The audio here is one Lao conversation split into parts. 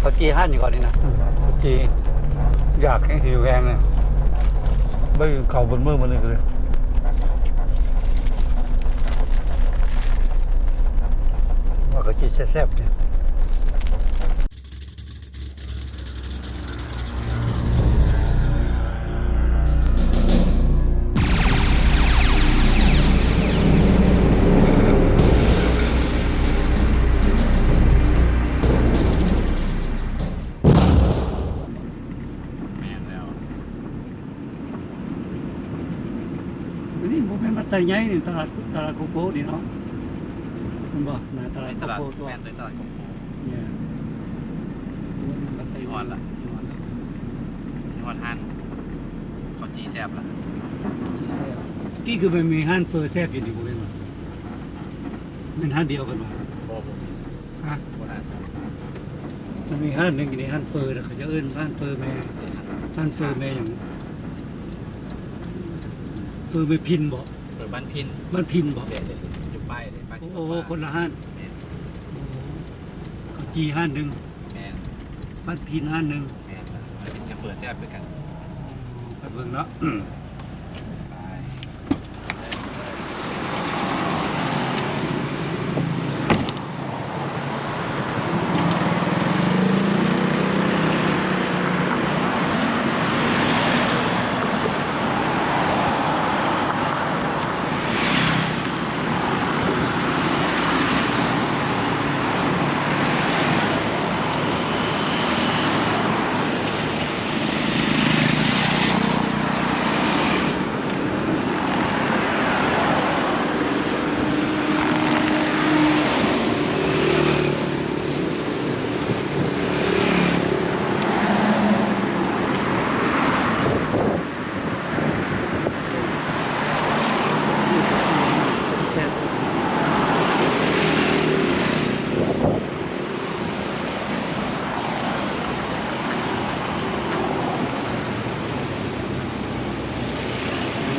ເຂົ້າຈີ່ຮ້ານຫຍັງເກາະນີ້ນະ? ເຂົ້າຈີ່ ຢາກແຮງ ຫິວແຮງເລີຍ. ບໍ່ໄດ້ກິນເຂົ້າເບິດມື້ມື້ນີ້ເລີຍ. ວ່າເຂົ້າຈີ່ແຊບໆນີ້. ແມ່ນແລ້ວ. ອັນນີ້ບໍ່ແມ່ນວັດໄຕໃຫຍ່ນີ້ ຕະຫຼາດ ຕະຫຼາດໂກໂກນີ້ເນາະ ແມ່ນບໍ່? ໜ້າຕະຫຼາດໂກໂກຕົວະ ແມ່ນ ຕະຫຼາດໂກໂກ ນີ້ ຊິຮອດລະ ຊິຮອດລະ ຊິຮອດຮ້ານເຂົ້າຈີ່ແຊບລະ ເຂົ້າຈີ່ແຊບ. ກີ້ຄືມັນມີຮ້ານເຝີແຊບຢູ່ນີ້ ບໍ່ແມ່ນບໍ່? ແມ່ນຮ້ານດຽວກັນບໍ່? ບໍ່ ບໍ່ມີ. ຮະ? ບໍ່ໜ້າຈະ ມັນມີຮ້ານໜຶ່ງຢູ່ໃນຮ້ານເຝີນະ ເຂົາເຈົ້າເອີ້ນຮ້ານເຝີແມ່ ຮ້ານເຝີແມ່ຫຍັງ? ເຝີແມ່ພິນບໍ? ເຝີບ້ານພິນ ບ້ານພິນບໍ? ແມ່ນ ຢູ່ປ້າຍເດ້ ປ້າຍ. ໂອ້ ຄົນລະຮ້ານ. ແມ່ນ. ໂອ້ ເຂົ້າຈີ່ຮ້ານໜຶ່ງ. ແມ່ນ. ບ້ານພິນຮ້ານໜຶ່ງ. ແມ່ນ ແຕ່ເຝີແຊບຄືກັນ. ອໍ ໄປເບິ່ງເນາະ.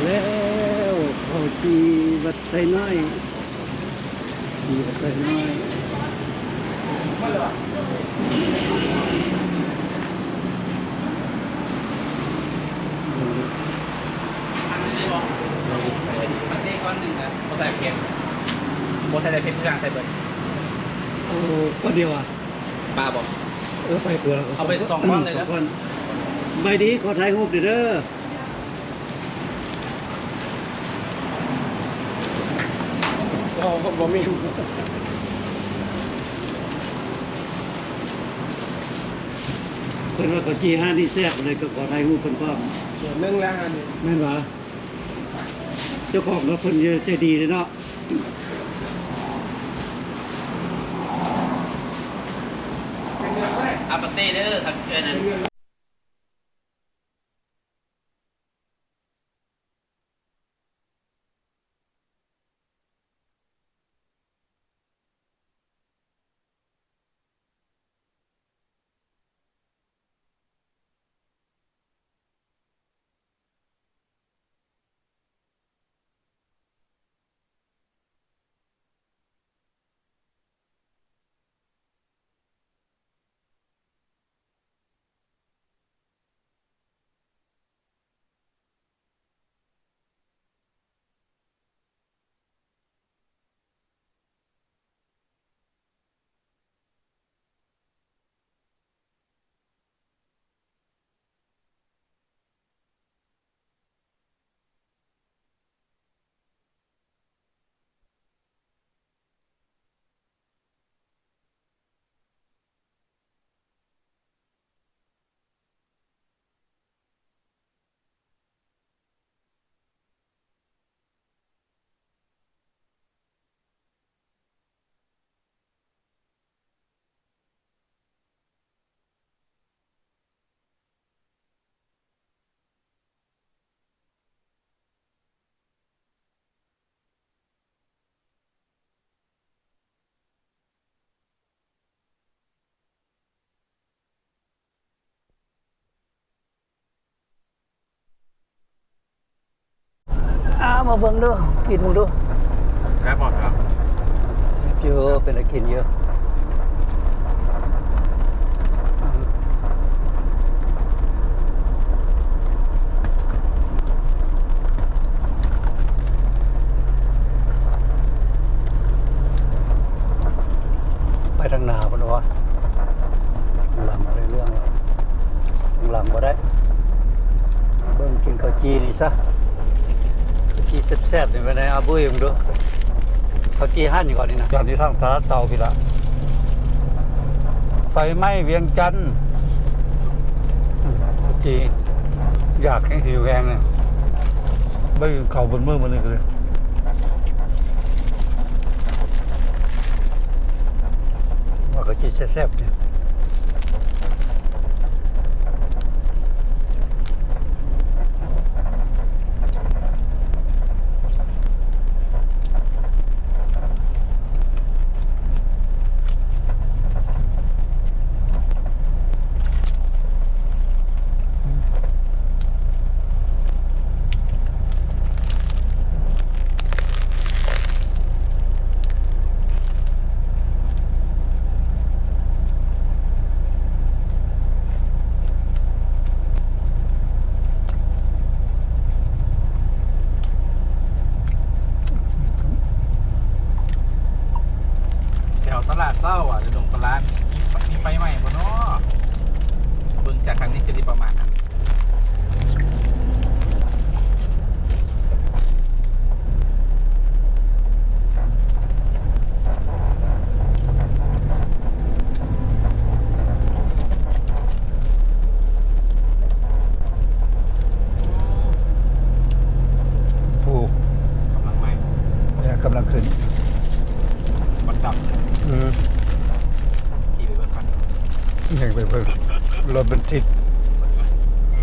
ແລ້ວ ເຂົ້າຈີ່ວັດໄຕນ້ອຍ ຈີ່ວັດໄຕນ້ອຍ. ອັນນີ້ບໍ່? ປາເຕ້ກ້ອນໜຶ່ງນະ ບໍ່ໃສ່ເຜັດ ບໍ່ໃສ່ແຕ່ເຜັດ ທຸກຢ່າງໃສ່ເບິດ. ໂອ້ ກ້ອນດຽວອະ? ປາບໍ່? ເອີ ໄປກວ່າ ເອົາໄປສອງກ້ອນເລີຍເດີ ສອງກ້ອນ. ສະບາຍດີ ຂໍຖ່າຍຮູບແດ່ເດີ. ບໍ່ ບໍ່ມີ. ເພິ່ນວ່າເຂົ້າຈີ່ຮ້ານນີ້ແຊບ ເລີຍກໍຂໍຖ່າຍຮູບເພິ່ນພ້ອມ. ດຽວໜຶ່ງແລ້ວ ຮ້ານນີ້ ແມ່ນຫວາ? ເຈົ້າຂອງກໍເພິ່ນໃຈດີເດ້ເນາະ. ອາປາເຕ້ເດີ ຄັນເອີ້ນນັ້ນ. ອ່າ ມາເບິ່ງດູ ກິນເບິ່ງດູ ແຊບບໍ່? ແຊບຢູ່ ເປັນຕາກິນຢູ່. ເພິ່ນວ່າ ຫຼັງບໍ່ໄດ້ເລື່ອງ ຫຼັງບໍ່ໄດ້ ເບິ່ງກິນເຂົ້າຈີ່ນີ້ຊະ ເຂົ້າຈີ່ແຊບໆ ນີ້ ເປັນໃດ ເອົາບຸ້ຍເບິ່ງດູ ເຂົ້າຈີ່ຮ້ານນີ້ກ່ອນນີ້ນະ ຮ້ານນີ້ທາງຕະຫຼາດເຊົ້າພີ້ລະ ໄຟໄໝ້ວຽງຈັນ ເຂົ້າຈີ່ ຢາກແຮງ ຫິວແຮງນະ ບໍ່ໄດ້ກິນເຂົ້າເບິດມື້ມື້ນີ້ເລີຍ. ວ່າເຂົາຊິແຊບໆ ນີ້ ແຖວຕະຫຼາດເຊົ້າອະ ດອງປາລານ ມີ ມີໄຟໄໝ້ບໍ່ເນາະ? ເບິ່ງຈາກທາງນີ້ຄືຊິປະມານນັ້ນ. ໂອ້ ກຳລັງໄໝ້ ແດດກຳລັງຂຶ້ນ ຄວັນດຳ ອືມ ຂີ່ໄປເບິ່ງກັນ ຍັງໄປເບິ່ງ ລົດມັນຕິດ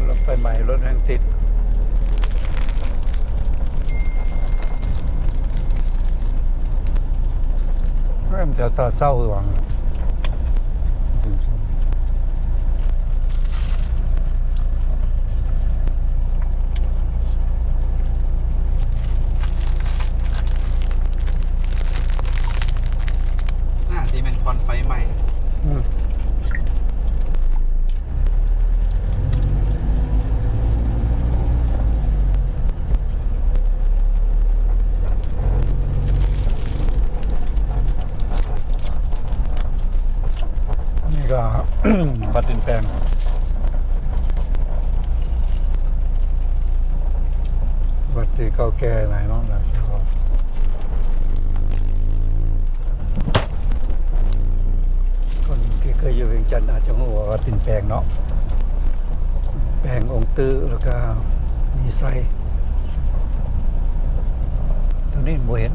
ລົດໄຟໄໝ້ ລົດແຮງຕິດ ແມ່ນແຖວຕະຫຼາດເຊົ້າ ຄືຫຍັງ ໜ້າຊິແມ່ນຄວັນໄຟໄໝ້ ອືມ. ນີ້ກໍ ວັດດິນແປງ ວັດທີ່ເກົ່າແກ່ຫຼາຍເນາະ ຄົນທີ່ເຄີຍຢູ່ວຽງຈັນອາດຈະຮູ້ວ່າວັດດິນແປງເນາະ ແປງອົງຕື້ ແລ້ວກະມີໄຊ ໂຕນີ້ບໍ່ເຫັນ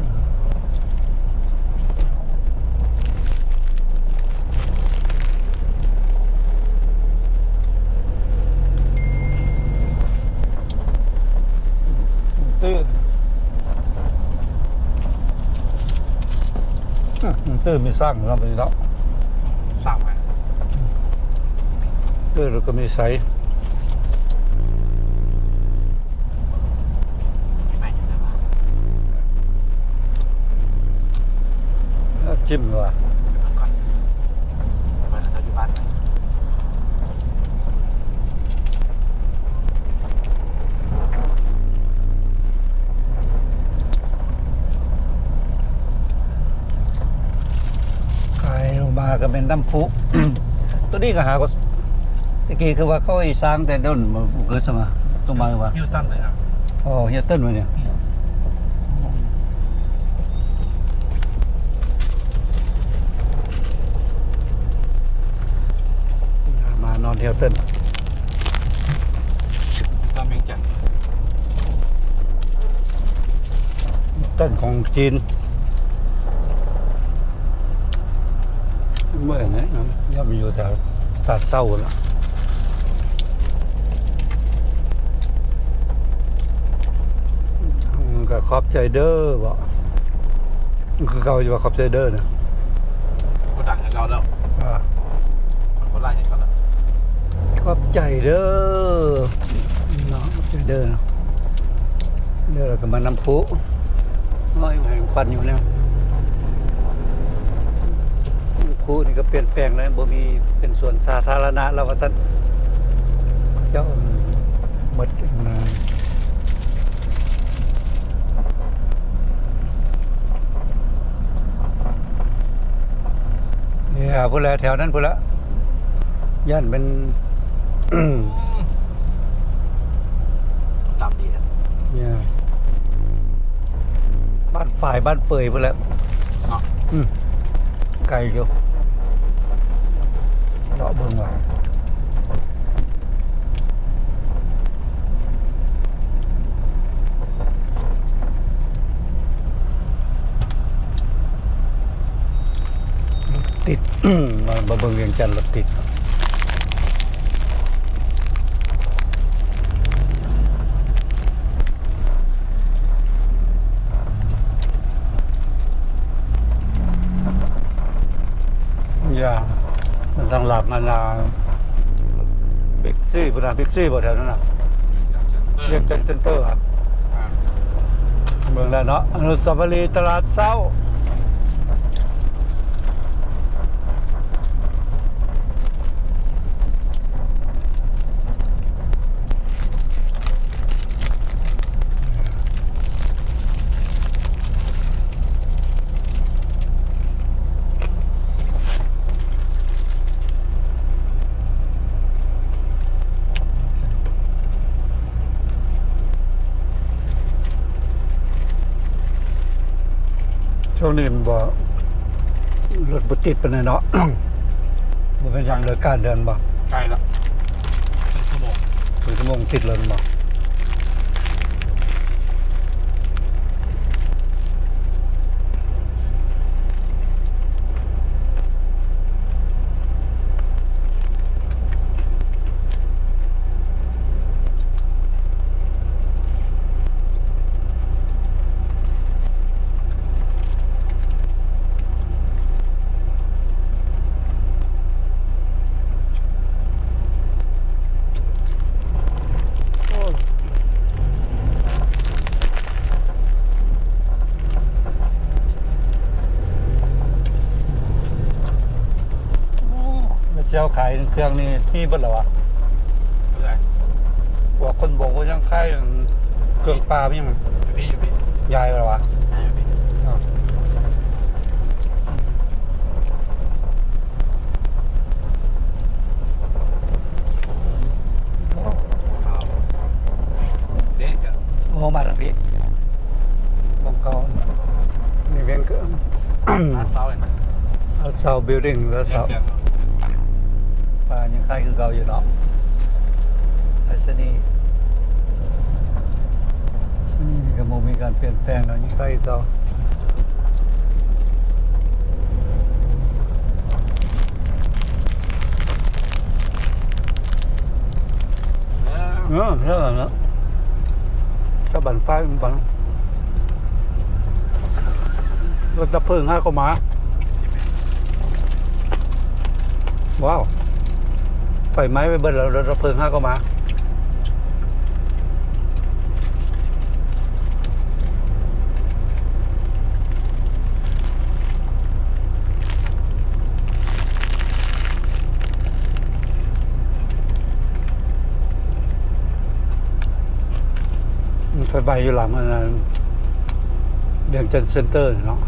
ຕື່ນ ອືມ ຕື່ນມີຊ້າງເນາະ ເນາະ ຊ້າງ ຕື່ນ ແລ້ວກໍມີໄຊ ແມ່ນຢູ່ໃສວະ? ເອີ ຈິ້ມວ່າ ກາຍລົງມາກໍແມ່ນນ້ຳພຸ ໂຕນີ້ກໍຫາກໍ ແຕ່ກີ້ຄືວ່າເຂົາໃຫ້ສ້າງແຕ່ດົນ ບໍ່ເກີດສະມາ ຕົງມາວ່າ ຮິວຕັນເລີຍນະ ອໍ ຮິວຕັນວະນີ້ ອືມ ມານອນຮິວຕັນ ຕາມວຽງຈັນ ຕັ້ນຂອງຈີນ ເມື່ອຍນະ ຢ້ານໄປຢູ່ແຖວຕາດເຊົ້າລະ ກໍຂອບໃຈເດີບໍ ຄືເກົ່າຢູ່ວ່າຂອບໃຈເດີນະ ບໍ່ດັງຄືເກົ່າແລ້ວ ອ່າ ມັນບໍ່ຫຼາຍຄືເກົ່າແລ້ວ ຂອບໃຈເດີເນາະ ຂອບໃຈເດີເນາະ ແລ້ວກໍມານ້ຳພຸ ໂອ້ຍ ເຫັນຄວັນຢູ່ແລ້ວ ຄູນີ້ກໍປ່ຽນແປງແລ້ວ ບໍ່ມີ ເປັນສວນສາທາລະນະແລ້ວວ່າຊັ້ນ ເຈົ້າໝົດ ເອີ ເອີ ແຖວພຸ້ນແຫຼະ ແຖວນັ້ນພຸ້ນລະ ຢ້ານແມ່ນ ຕຳດີນະ ບ້ານຝາຍ ບ້ານເປີຍພຸ້ນແຫຼະເນາະ ອືມ ໄກຢູ່ ເລາະເບິ່ງວ່າ ຕິດ ມາ ມາເບິ່ງວຽງຈັນລົດຕິດ ຢ່າ ທາງຫຼັງອັນນ່າ ບິກຊີພຸ້ນນະ ບິກຊີບໍ່ແຖວນັ້ນນະ ວຽງຈັນເຊັນເຕີ ວຽງຈັນເຊັນເຕີ ອາ ເບິ່ງແລ້ວເນາະ ອະນຸສາວະລີຕະຫຼາດເຊົ້າ. ຊ່ວງນີ້ມັນບໍ່ ລົດບໍ່ຕິດປານໃດເນາະ ບໍ່ເປັນຫຍັງ ເລີກການເດີນບໍ່ ໃກ້ລະ ເຄິ່ງຊົ່ວໂມງ ເຄິ່ງຊົ່ວໂມງຕິດລົດບໍ່. ແມ່ນເຈົ້າຂາຍເຄື່ອງນີ້ມີເບິດແລ້ວຫວາ? ພວກຄົນໂບກຍັງຂາຍເຄື່ອງປ່າມີຫຍັງ ຢູ່ພີ້ ຢູ່ພີ້ ຍ້າຍໄປແລ້ວຫວາ? ຍ້າຍໄປ ໂອ້ ມາທາງພີ້ ຂອງເກົ່າ ນີ້ວຽງ ລາດເຊົ້າເຫັນ ລາດເຊົ້າ ບິວດິ້ງ ລາດເຊົ້າ ວຽງຈັນ ປາຍັງຂາຍຄືເກົ່າຢູ່ເນາະ ໄປສະນີ ໄປສະນີນີ້ກໍບໍ່ມີການປ່ຽນແປງເນາະ ຍັງຂາຍຄືເກົ່າ. ເອີ ເອີ ເອີ ເອີ ເຈົ້າບັນໄຟມັນບັງ ລົດດັບເພີງຫາກໍມາ ວ້າວ ໄຟໄໝ້ໄປເບິດແລ້ວ ລົດດັບເພີງຫາກໍມາ. ໄຟໄໝ້ຢູ່ຫຼັງອັນນັ້ນ ວຽງຈັນເຊັນເຕີເນາະ.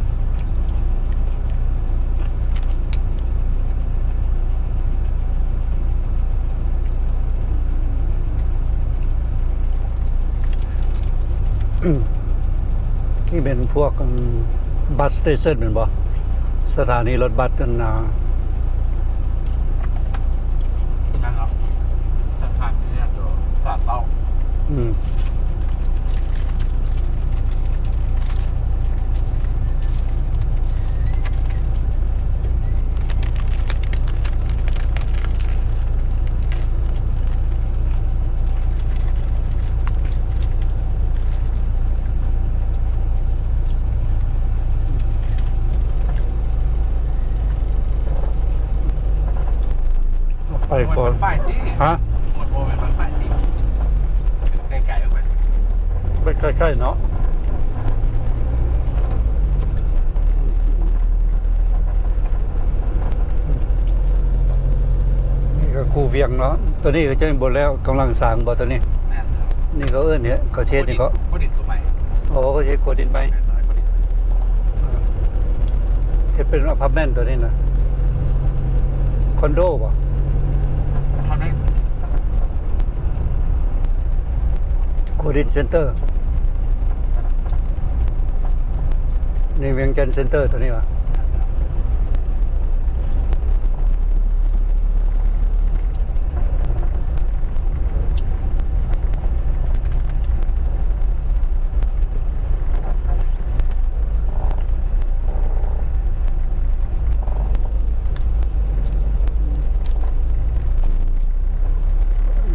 ນີ້ແມ່ນພວກ ອັນ bus station ແມ່ນບໍ່? ສະຖານີລົດບັສ ອັນນ່າ ນັ້ນເນາະ ທາງຜ່ານນີ້ໂຕ ສາເກົ້າ ອືມ. ໄປກ່ອນ ຮະ? ໄປໃກ້ໆເນາະ ນີ້ກໍຄູວຽງເນາະ ໂຕນີ້ກໍຍັງບໍ່ແລ້ວ ກຳລັງສ້າງບໍ່ໂຕນີ້? ແມ່ນ ນີ້ເຂົາເອີ້ນຫຍັງ ເຂົາຊິເຮັດຫຍັງເກາະ? ໂອ້ ເຂົາຊິເຮັດຂົວດິນໃໝ່ ເຮັດເປັນອາພາດເມັນໂຕນີ້ນະ. ຄອນໂດບໍ່? ເທົ່ານັ້ນ. ຂົວດິນເຊັນເຕີ ນີ້ວຽງຈັນເຊັນເຕີ ຕົວນີ້ຫວາ?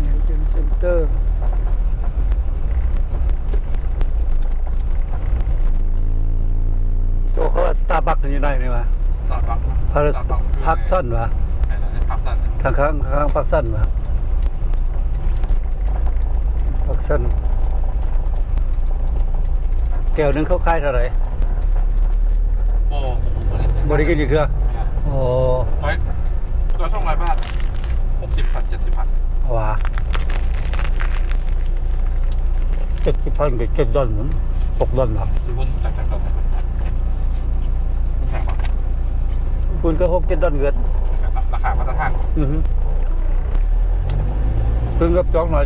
ວຽງຈັນເຊັນເຕີ ໂອ້ ເຂົາວ່າສະຕາບັກຢູ່ໃນນີ້ຫວາ? ສະຕາບັກ ພາສ ສະຕາບັກຢູ່ໃນ ພາກຊັນຫວາ? ເອີ ພາກຊັນ ທາງຂ້າງ ທາງພາກຊັນຫວາ? ພາກຊັນ ແກ້ວໜຶ່ງເຂົາຂາຍເທົ່າໃດ? ບໍ່ ບໍ່ໄດ້ກິນຈັກເທື່ອ. ແມ່ນ. ໂອ້ ໄປ ຕົວສອງຮ້ອຍບາດ ຫົກສິບພັນ ເຈັດສິບພັນ ຫວາ? ເຈັດສິບພັນກໍເຈັດດອນ ຫົກດອນຫວາ? ຢູ່ພຸ້ນຈັກ ຈັກດອນ ມັນແພງກວ່າ ພຸ້ນກໍຫົກເຈັດດອນເກີນ ລາຄາມາດຕະຖານ. ອືຮຶ ເຖິງກັບສອງຮ້ອຍ